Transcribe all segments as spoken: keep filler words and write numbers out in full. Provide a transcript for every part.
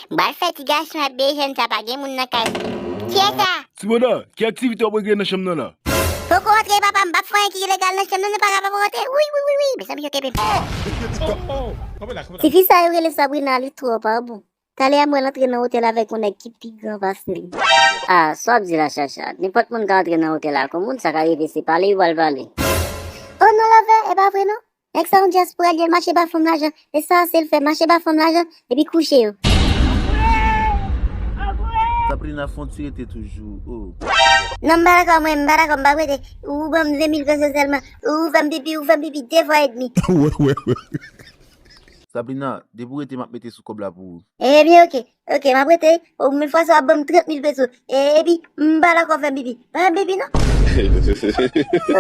M pral fè ti gason ap bejèn sa, pa gen moun nan kay. Kiyès sa? Simona, ki aktivite w ap regle nan chanm nan la? Poko antre papa, m p ap fè anyen ki ilegal nan chanm nan, nou pa kapab antre. Wi, wi, wi, wi, mezanmi yo kenbe m. Tifi sa yo rele Sabrina, li twò pa bon. Talè a m wè l antre nan otèl avèk yon nèg ki pi gran pase l. Ah, sa w ap di la, Chacha? Nenpòt moun ka antre nan otèl la, kon moun sa ka rive, se pale yo pral pale. Oh non, Love, e pa vre non. Nèg sa yon dyaspora li ye, l mache ba fanm lajan. E sa se l fè, mache ba fanm lajan, epi kouche yo. Sabrina, fon ti rete toujou, oh. Non, m pa dakò, mwen, m pa dakò, m pa prete. Ou ban m ven mil peso sèlman. Ou fè m pipi, ou fè m pipi de fwa edmi. Wè, wè, wè. Sabrina, depi w rete, m ap mete sou kòb la pou ou. Ebyen, oke, oke, m ap rete. Ou, men fwa sa, w ap ban m trant mil peso. E, epi, m pa dakò fè m pipi. Pa fè m pipi, non.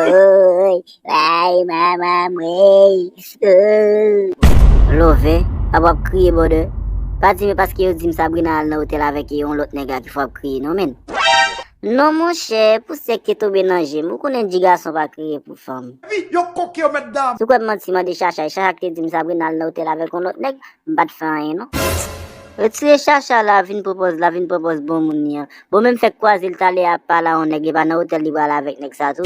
Oy, ay, manman mwen. Oh. Love, papa ap kriye, brother. Pa di men paske yo di m Sabrina al nan otèl avèk yon lòt nèg la ki fè w ap kriye, non, men. Non, monchè, pousèt te tonbe nan je m. Ou konnen di gason pa kriye pou fanm. Epi, yo koke yo, mèt dam. Si w kwè m manti, mande Chacha. E Chacha ki te di m Sabrina al nan otèl avèk yon lòt nèg, m pa t fè anyen, non. Retire Chacha la, vin pran pòz la, vin pran pòz bon moun li an. Bon, menm fèk kwaze l talè a pa la yon nèg, e pa nan otèl li pral avèk nèg sa tou.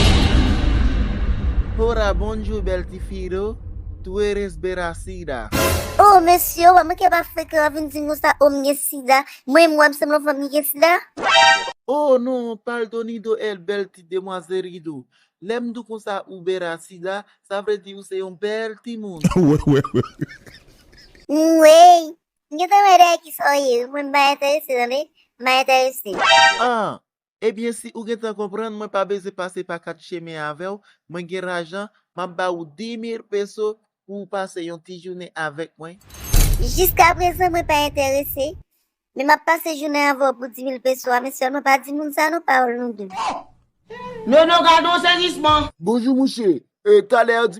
Hola, bonjou, bèl ti fi do. Tú eres berasida. Oh, mesye, w pa manke pa frekan, w ap vin di m konsa, oh, m gen sida. Mwen, m wè m sanble yon fanm ki gen sida? Oh, non, pardonido el bèl ti demwazelido. Lè m di w konsa ou berasida, sa vle di ou se yon bèl timoun. Wè, wè, wè. Anyway, m gentan wè dèyè kisa w ye, mwen m pa enterese, tande? M pa enterese. Ah, ebyen, si ou gentan konprann, mwen pa bezwen pase pa kat chemen avè w, mwen gen lajan, m ap ba ou dis mil peso pou w pase yon ti jounen avèk mwen. Jiskaprezan, mwen pa enterese, men m ap pase jounen avè w pou dis mil peso a, men sèlman pa di moun sa non, pawòl nou de. Nono, gade yon sezisman! Bonjou, mouche. E, talè a di